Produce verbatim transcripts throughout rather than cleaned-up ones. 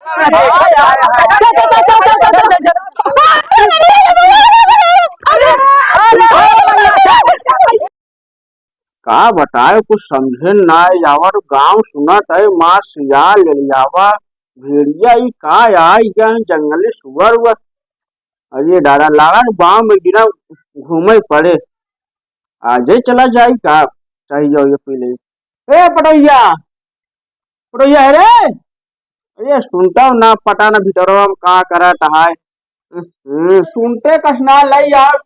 हाय, हाय, हाय। चल, चल, चल। अरे, अरे, अरे, अरे, अरे। का बताए, कुछ समझे ना आवत। गाँव सुनत है, माँ सियार, लेलियावा, भेड़िया, ई का आई गए हैं, जंगली सुअर उअर। अरे दादा, लागत गाँव में बिना घूमे पड़े। आजे चला जाई का? चाहिए ये पी ले। ए पटोहिया, पटोहिया है रे। अरे सुनता ना, पता ना भीतरवा में का करत है। हम्म, सुनते कस ना लई यार।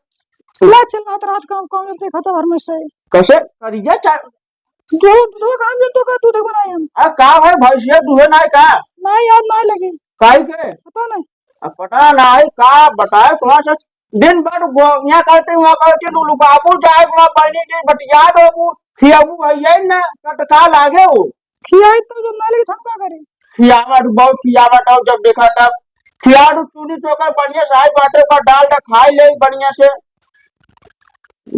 ला चल, रात रात काम काम देखा तो घर में से। कैसे? करिया चा-, दो, दो काम जो तो का दूध बनाए हम। आ, का भाई, भैंसिया दूहे ना है का? नहीं यार, ना लगी। काहे के? पता नहीं। अब पता ना है का बताए, तुम्हारे से दिन भर गो-, यहाँ करते, वहाँ करते, तू लुकाबू जाए, वहाँ बहनी जी बतिया दो, वो खियाबू भैया ही ना, कटका लागे वो। खियाई तो जो ना लगी, हम का करी? खियावत बहुत खियावत हो, जब देखा तब खियावत, चूनी चोकर बढ़िया से आई बाटे, ओकर डाल दे, खाई ले बढ़िया से।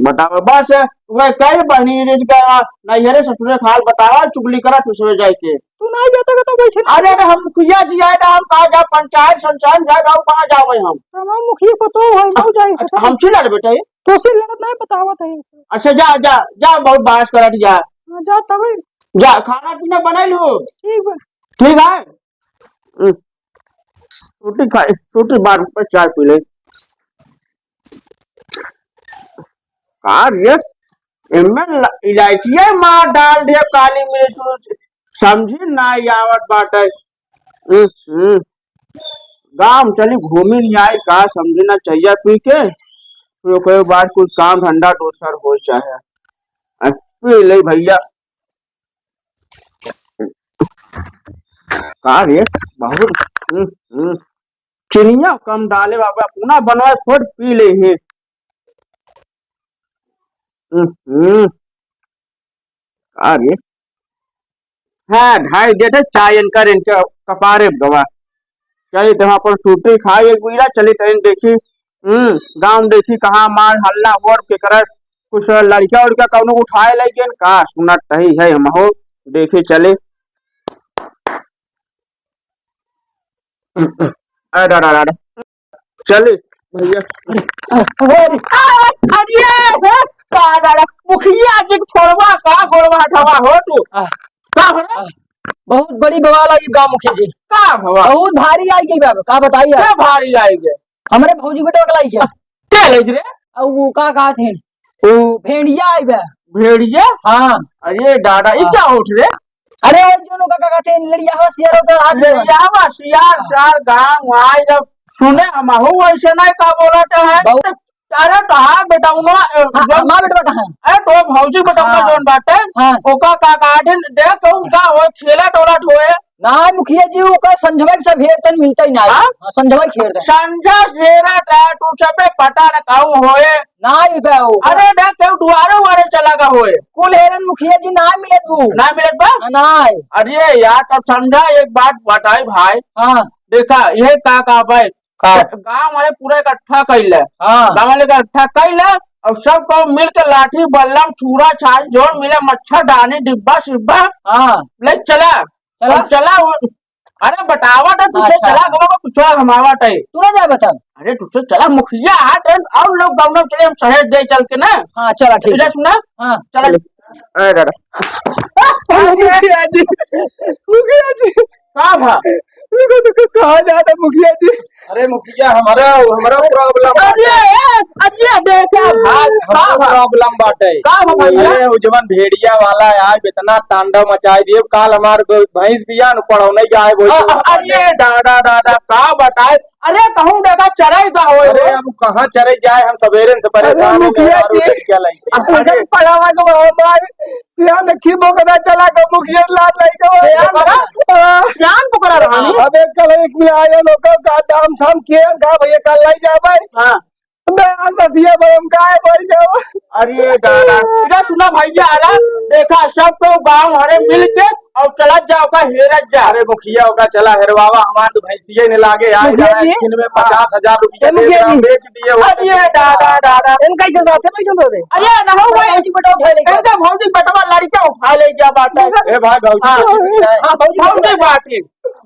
बताओ बस, वह कई बहनी रिझ गया, नैहरे ससुरे खाल बतावा, चुगली करा ससुरे जाए के। तू नहीं जाता का तो बैठे ना। अरे हम मुखिया जी आए ना, हम कहाँ जा, पंचायत संचायत जाए, हम कहाँ जावे हम? तो हम मुखिया को तो है, ना जाए तो। हम छी लड़ बेटा ये। तो से लड़त नहीं बतावत है इसे। अच्छा जा, जा, जा, बहुत बहस करत जा। हाँ, जा तबे। जा, खाना पीना बनाई लो। ठीक बा। ठीक है। हम्म। सूटी खाए, सूटी बाद में चाय पी ले। का रे, इनमें ल-, इलायचिया मार डाल दे, काली मिर्च उर्च, समझी ना आवत बाटे। हम्म, हम्म। गाँव चली घूमी नहीं आई का, समझी ना, चाहिए पी के, फिर ओकरे बाद कुछ काम धंधा दोसर हो चाहे। आ, पी ले भैया। का रे, बहुत, हम्म, हम्म। चिनिया कम डाले बाबा, अपना बनवाए खुद पी ले ही। हम्म, हम्म। का रे? हाँ, ढाई दे दे चाय इनकर, इनके कपारे गवा। चली तो अपन सूटी खाई एक बीड़ा, चली तो इन देखी, हम्म, गाँव देखी कहाँ मार हल्ला और के करत, कुछ लड़का उड़का कौनो उठाए लगे का, सुनत तही है हम हो, देखी चली। अरे, अरे, अरे, अरे। चली भैया। अरे, अरे, अरे, का दादा, मुखिया जी के फोड़वा का गोड़वा हथवा हो तू? आ, का हो रे? आ, बहुत बड़ी बवाल आई गाँव मुखिया जी। का भवा? बहुत भारी आई गई बाबा, का बताई आप? का भारी आई गई? हमरे भौजी बेटवा के लाई गया। के ले रे? अब वो का कहत हैं? वो भेड़िया आई बा। भेड़िया? हाँ। अरे दादा, ई हाँ। का होत रे? अरे, जोन ओका का कहते हैं, लड़ियावा सियार ओका हाथ में। लड़ियावा सियार, हाँ। सियार गाँव आए जब सुने, हमहू वैसे नहीं का बोलत है। बहुत। अरे, कहाँ बेटौना, ए, हाँ, जोन हमार बेटवा कहाँ है? ए, तो भौजी बेटौना हाँ। जोन बाटे, हाँ। ओका का कहते हैं, देख, उनका होए, खेलत ओलत होए। ना, मुखिया जी, ओका संझवा के सब हेर तन मिलता ही ना है। हाँ? हाँ, संझवा के हेर तन। संझा हेरा का, तू सबे पता न कहूँ होए। ना ही बे हो। अरे ना, केहू दुआरे उआरे चला गा होए। कुल हेरन मुखिया जी ना मिलत बू। ना मिलत बा? ना है। अरे यार, तब समझा, एक बात बताई भाई। हाँ। देखा, ये का का भाई, का? गाँव वाले पूरा इकट्ठा कइले। हाँ। गाँव वाले इकट्ठा कइले, और सब को मिल के लाठी, बल्लम, छूरा, छाल, जोन मिले, मच्छरदानी, डिब्बा सिब्बा, हाँ। ले चला। चला। और चला वो, अरे बतावा तो तुझसे अच्छा। चला, गवा कुछ हमावा टाइम। तू ना जाए बता। अरे तुझसे चला मुखिया आ तो और लोग गाँव में चले, हम शहर दे चल के ना। हाँ, चला ठीक इधर है। सुना। हाँ। चला। अरे दादा। मुखिया जी, मुखिया जी। का भा? तुमको, तुमको कहा जाता मुखिया जी? अरे मुखिया, हमारा, हमारा problem अरे, बाटे। अरे, देखा, भाई, हमारा का भा? Problem बाटे। का भा भैया? अरे, वो जवन भेड़िया वाला है, आज इतना तांडव मचाई दिए। काल हमार ब-, भैंस बिया न पड़ौने जाए, वही अ-, तो अरे, दादा, दादा, का बताए? अरे, कहूँ देखा, चराई का होए अरे, हो? अब कहाँ चराई जाए, हम सवेरे से अरे, परेशान हैं, मुखिया मेहरारू जी। लड़कियाँ लाई। अरे, पड़ावा को हमार सियान खी बोकदा चला के मुखिया लात नहीं को। सियान बा? हाँ। सियान बोकरा रहा नी? अब एक कल एक में आया लोगों का दाम शाम किए का भैया कल लाई जा भाई। हाँ। मैं आज दिया भाई हम काय भाई जाओ। अरे दादा, इधर सुना भैया, आला देखा सब तो गाँव हरे मिल के और चला जाओ का हेरत जा। अरे मुखिया ओका चला हेरवावा, हमार तो भैंसिये ने लागे आए मुखिया जाए, जी। दिन में हाँ। पचास हजार रुपया ए मुखिया दे जी। बेच दिए, वो अरे दादा, दादा। इनका ही साथ है, भाई, चलो रे। अरे, ना हो भाई। भौजी बेटा उठा ले गया। इनका भौजी बेटवा लड़का उठा ले गया बात है। ए भाई, भौजी हाँ। बेटी नहीं है। हाँ, भौजी भौजी बेटा। बात है।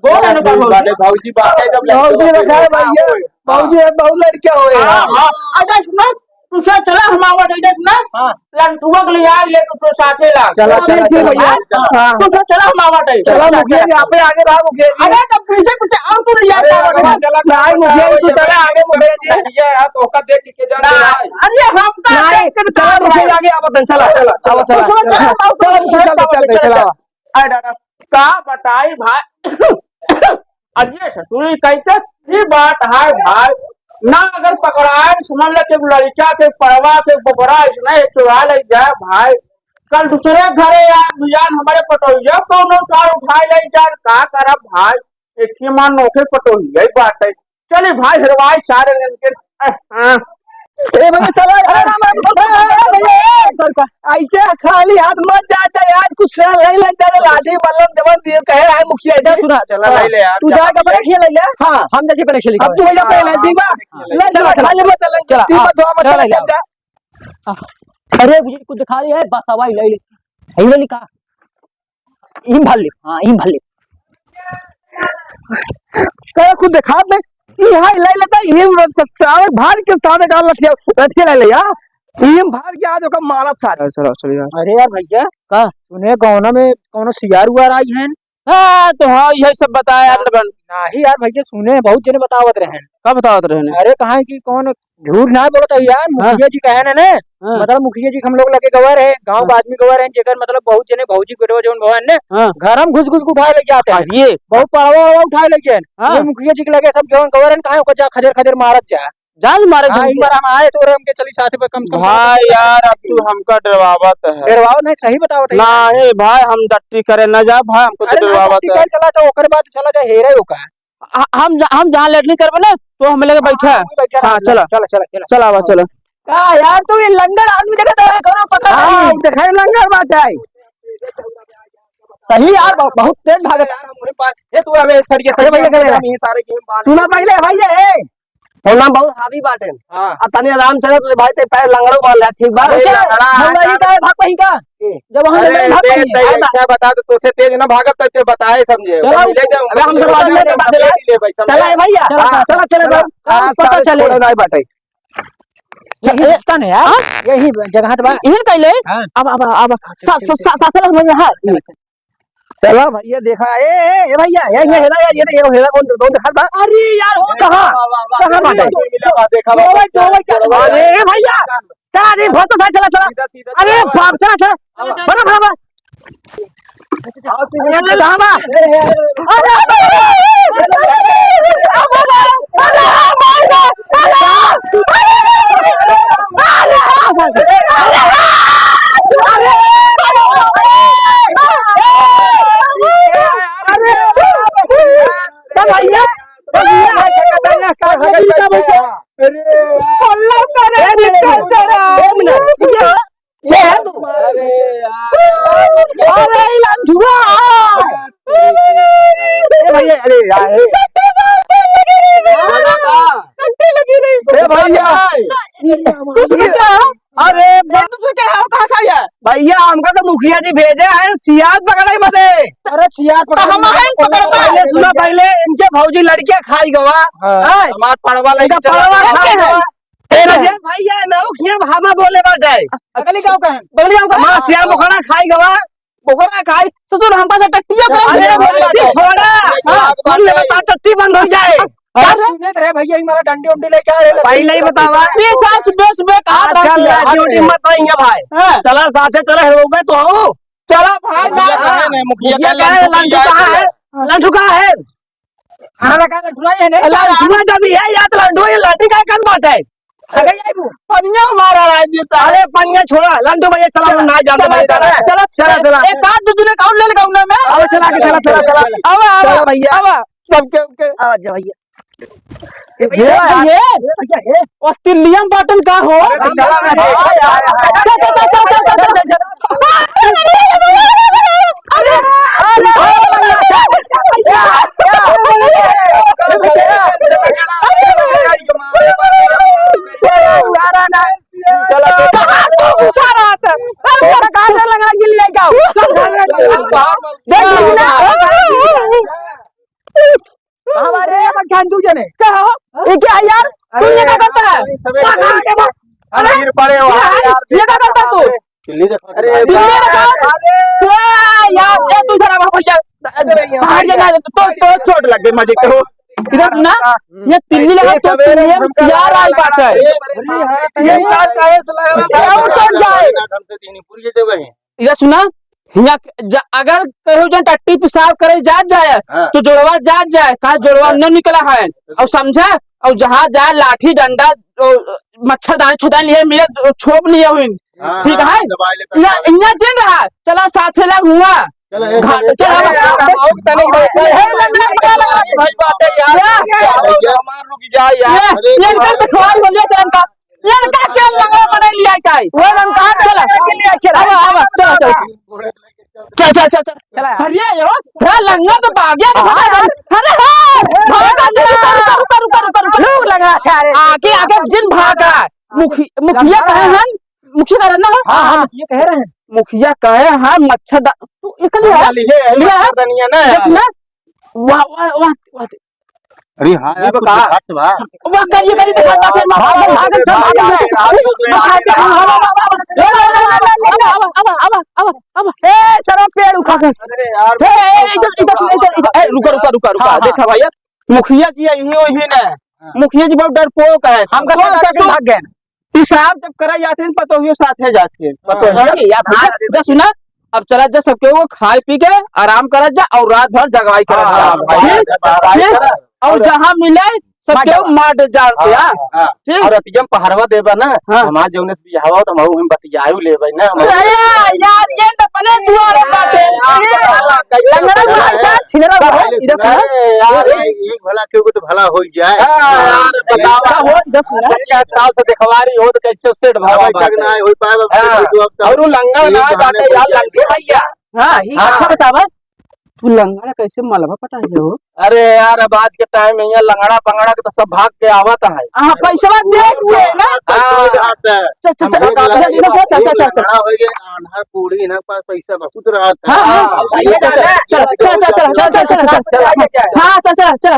हो गए ना बाबू। बाटे भौजी, बाटे जब भौजी लड़के रखा है होए, भैया, हाँ। भौजी है, बहुत लड़के होए हाँ, हैं। हाँ। अच्छा सुनो, तू से चला हम आवत है, सुना? हाँ। लंठुआ के लिए आ, ये तू से साथे ला। चला, हाँ, चला, ठीक चला, भैया। चला। हाँ। तू से चला हम आवत है। चला, चला, मुखिया जी, चला। आप ही आगे रहा, मुखिया जी। अरे, तब पीछे, पीछे और तू ले अरे, जाता है। चला, चला, नहीं, मुखिया जी, तू चला। चला आगे, मुखिया जी। ये है, तो ओका देख के जान ना, दे भाई। अरे, हम का नहीं, देख के चला, बता मुखिया जी, रहे हैं। आगे आवत है, चला, चला, चला, चला, चला, चला, चला, चला, चला, चला, चला, चला। चला, चला, चला। अरे दादा, का बताई भाई। अरे ससुरी, कैसे ही बात है भाई। ना अगर पकड़ाए, समझ ले कि लड़का के पड़वा के गोबरा इसने चुरा ले जाए भाई। कल दूसरे घरे यार भैया हमारे पटोहिया कौनो सार उठाए ले जाए, का करब भाई। एक ही मान नोखे पटोहिया ही बात है। चली भाई, हरवाई सारे इनके। अ, हाँ। ए भैया, चला, अरे राम, राम, ए, ए, ए, भैया, ए, ऐसे खाली हाथ मत जाते यार, कुछ ले ले जाते, लाठी बल्लम जवन दियो, कहे रहा है मुखिया जी। सुना, चला, ले ले यार, तू जा। जाके अपने खेल ले। हाँ। हम जाके अपने खेली अब तू भैया पहले, हाँ, ठीक बा? हाँ, ले, चला, चला, चला। खाली मत चलेंगे, चला, ठीक बा, हाँ, दुआ मत चला, चलेंगे, ले जा। जा। अरे, मुझे कुछ दिखा रही है, बस हवाई ले ले। यही ले लिखा। इम भर ले, हाँ, इम भर ले। कहे खुद देखा दे, ई हाई लाई लेता, इम स-, सारे भार के साथ डाल रखिया, रखिया ले ले यार। इम भार के आज ओका मारब सारे। अरे, चलो, चलो यार। अरे यार भैया, का? सुने गाँव में कौनो सियार उआर आई हैं? हाँ, तो हाँ, यही सब बताया यार, हाँ। नहीं यार भैया, सुने बहुत जने बतावत रहे हैं। का बतावत रहे हैं? अरे, कहाँ है कि कौन झूठ ना बोलत है यार, हाँ। मुखिया जी कहे ना, ने? हाँ। मतलब मुखिया जी के हम लोग लगे गवा रहे, गाँव का हाँ। आदमी गवा रहे, जेकर मतलब बहुत जने भौजी के बेटवा जौन भवन ने, हाँ। घर में घुस घुस के उठाए ले जाते हैं। अरे। बहुत पड़वा वड़वा उठाए ले गए। हाँ। ये मुखिया जी के लगे सब जौन गवा रहे, कहाँ ओकर जा खदेर खदेर मारत जा। जान मारे हाँ, तुम। एक बार हम आए तो हमके चली साथ पे कम से कम भाई यार, अब तू हमका डरवावत है। डरवाओ नहीं, सही बताओ तो यार। नहीं भाई, हम डट्टी करे ना जा भाई, हमको तो अरे ना, डरवावत डट्टी है। करे चला तो ओकर बाद चला जा हेरे ओका। आ, हम जा, हम जहाँ लेटरिन करबे ना, तो हम लेके बैठा हाँ, है। वहीं बैठा हाँ, रहा। चला। चला, चला, चला। चला, आवा, चला। का यार, तू ये लंगड़ आदमी देखा था, करो पकड़ हाँ, ली। देखा है, लंगड़ बात है। सही यार, बहु-, बहुत तेज भागत है। यार, हम वहीं पास, ये तू अबे सरिया, अरे भैया, सरिया, गले। हम ये सारे गेम बांध सुना पहले, भैया, ए। होना बहुत हावी बाटे। हाँ। आ तनी आराम से ले भाई, ते पैर लंगड़ो बांध ले, ठीक बा? अरे, अच्छा, लंगड़ा हम है, नहीं का? का भाग पाई का? ए। जब हम अरे, लंगड़ा भाग तेज, पाई, तेज, है ना? अच्छा बता दे, तोसे तेज ना भागब, तब ते बताए समझे। चलो, ओकर मिले जाए, अबे हम ओकर दरवाजे मिले में जाए, बता देला। ले भाई, समझे? चला ए भैया, चलो, हाँ, चलो, चलो, चलो। चलो, आज पता सारे चले। छोड़े नहीं बाटे। यही ए, रास्ता ने यार, हाँ? यही जगह बा। यही कइले? हाँ। अब, अब, अब, सा-, सा-, सा-, साथे लग भैया, हाँ। चलो, चलो। चलो भैया, देखा, ए, ए, ए भैया, ये, ये हेरा, ये, ये हेरा कौन, कौन देखा बा? अरे यार, हो कहाँ? वाह, वाह, वाह, कहाँ वाह, बाटे? मिला बा, देखा बा, दो भाई, दो भाई, क्या अरे, ए भैया, चला, अरे, बहुत तो चला, चला। सीधा, सीधा अरे, चला। बाप, चला, चला। चला, चला। बड़ा, बड़ा, बड़ा। अरे, रामा। अरे, अरे, अरे, भैया, भैया, अरे, अरे, एक मिनट, एक मिनट। ये है तू? अरे यार। अरे, ई लंठुआ। ए भैया, अरे यार, ए। टट्टी लगी रे। ए भैया। तू सुन क्या? अरे, ए, तू सुन क्या है? कहाँ से आया? भैया, हमका तो मुखिया जी भेजे हैं सियार पकड़े बदे। अरे, सियार तो पकड़े हम बदे। हैं पकड़े बदे। पहले सुना, पहले इनके भौजी लड़कियां खाई गवा। हाँ। हैं? हमार पड़वा लगी इनका चला। पड़वा खाई गवा। ए, राजेश भैया, नौ खिया भामा बोले बाटे। बगली गाँव का है? बगली गाँव का? हमार सियार बोकरा खाई गवा। बोकरा खाई? ससुर, हमका से टट्टिया कर अरे, दिया। बोकरा छोड़ा। हाँ, सुन ले, बता, टट्टी बंद हो जाए। अरे, सुने तो रे भैया, ई मारा डंडी उंडी लेके आ रहे। पहले ही बतावा। ये सास बेस बे कहा आजकल था? डंडी उंडी मत लेंगे भाई। हाँ। चला साथे चला है, वो मैं तो हूँ। चला भाई, मुखिया ना। कहाँ है? मुखिया मुखिया कहाँ है? कहाँ है? लड्डू कहाँ है? लड्डू कहाँ है? हमारा का लड्डुआ ये नहीं? लड्डुआ जब ये है, या तो लड्डुआ ये लाठी का कन बाटे। अरे ये वो पनिया मारा रहा है जी, साहब। अरे पनिया छोड़ा, लड्डू भैया चला, चला, ना जाते चला, भैया, चला, चला। चला, चला, चला। एक आध दो दिन और ले लगा उन्हें मैं। अब चला के चला, चला, चला। अब, अब, चला भैया। अब, सबके, ओके। आ जा भैया। ये ये भैया, भैया, ये। ये भैया, ये। ऑस्ट्रेलियन बटन का हो? अरे तो चला ना, देखा यार। चल, चल, चल। अरे, अरे, अरे, चला, चला। कहाँ तू घुसा रहा था? अरे, वो तो गाजर लगा के ले जाओ। देख ली ना? जान दू जने। क्या हो? ये क्या है यार? तू ये क्या करता है? अरे, गिर पड़े हो यार, ये क्या करता तू? अरे, दिल्ली रखा। ए, यार, ए, तू जरा वहाँ पर जा। बाहर जाना है, तो, तो चोट लग गई, मजे के हो। इधर सुना, ये तिल्ली लगा तो सवेरे तिल्ली में सियार आई बात है। ये बात है, तो लगा, क्या उतर जाए? हमसे तीन पूरी जगह है। इधर सुना, हियाँ ज-, अगर केहू जन टट्टी पेशाब करे जात जाए, हाँ। तो जोड़वा जात जाए, कहा जोड़वा हाँ। न निकला है। और समझा, और जहाँ जाए लाठी डंडा, ओ, मच्छरदानी छुदानी लिए मिले, ओ, छोप लिए हुई। हाँ, ठीक हाँ, है? दवाई लेकर इया, खा ले। इया जिन रहा, चला साथे लग हुआ। चला, एक घाट, मिनट, चला, एक मिनट, चला। बहुत तनिक भाई, हे, लंगड़ा, लंगड़ा, लंगड़ा। भाई, बात है यार। या, या, या। हमार रुक जा यार। ये, अरे, ये यार। इधर तो खवाल बोलिए, चलन का। लड़का के लंगड़ा बना लिया जाए। वो लंगड़ा चला। के लिए चला। आवा, आवा, चला, चला। चल, चल, चल, चल। चला। अरे यो, हे लंगड़ा तो भाग गया, हाँ, भाग। हाँ। अरे हाँ, भाग, भाग, चल, रुका, रुका, रुका, रुका, रुका। लोग लंगड़ा खा रहे। आगे, आगे जिन भागा। मुखी-, मुखिया कहे हैं, मुखिया कहे ना? हाँ, हाँ, मुखिया कहे रहे हैं। मुखिया कहे हैं, मच्छर दा-, तू एकले हाँ, है? ये है, लिया है? मच्छरदानिया ना। देख ना, वाह, वाह, वाह, वाह। अरे हाँ यार, कुछ दिखात बा। वाह, करिए, करिए, दिखात बा, फिर मार, भाग, भाग, भाग, भाग, भाग, भाग, भाग, भाग, ए, चलो पेड़ उखा। अरे यार, ए, ए, इधर, इधर, इधर, इधर, ए, रुका, रुका, रुका, रुका, हाँ, हाँ। देखा भैया, मुखिया जी यही, वही ना। हाँ। मुखिया जी बहुत डरपोक है। हमका कौन सब सा लेके ससुर? भाग गए। पेशाब जब करा जाते हैं, पतोहियो साथे जाते हैं। हाँ। पतोहियो। अरे यार, भैया, इधर सुना, अब चला जा सबके वो खाए पी के आराम करा जा और रात भर जगवाई करा हाँ, जा। हाँ, ठीक? रात भर जगवाई ठीक? करा। और और जहाँ मिले, सबके मार वो मार दे जान से, हाँ, हाँ? हाँ। ठीक? और रतिया में पहरवा देबा ना, हाँ। हमार जौने से बियाह हो, तो हम बतियायु लेबै ना, हम अरे यार, ये तो अपने जुआर बाटे। अरे, लंगड़ा भाई का छिनरा भाई, इधर सुना। अरे यार, एक भला केहू के तो भला हो जाए। हाँ, यार, बतावा। हो, इधर सुना। पचास साल से देखवारी हो तो कैसे सेठ भावा अबे तक बाटे। ना हो पाए, अब हाँ। तो अब तो और वो लंगड़ा यही ना बहाने बाटे हो यार, जाए। लंगड़े भैया। हाँ, ही हाँ। अच्छा बतावा, तू लंगड़ा कैसे मलबा पटाए हो? अरे यार, अब आज के टाइम में यहाँ लंगड़ा पंगड़ा के तो सब भाग के आवत है। हाँ, पैसवा देख के ना। हाँ। चल, चल, चल, हम एक चल, लाख चल, चल, चल, चल, एक चल, चल। लंगड़ा हो गया, आन्हर बूढ़ी इन्हें पास पैसा बहुत रहत है। हाँ, हाँ, हाँ, हाँ, चल, चल, चल। हाँ, चल, चल, चल, चल, चल।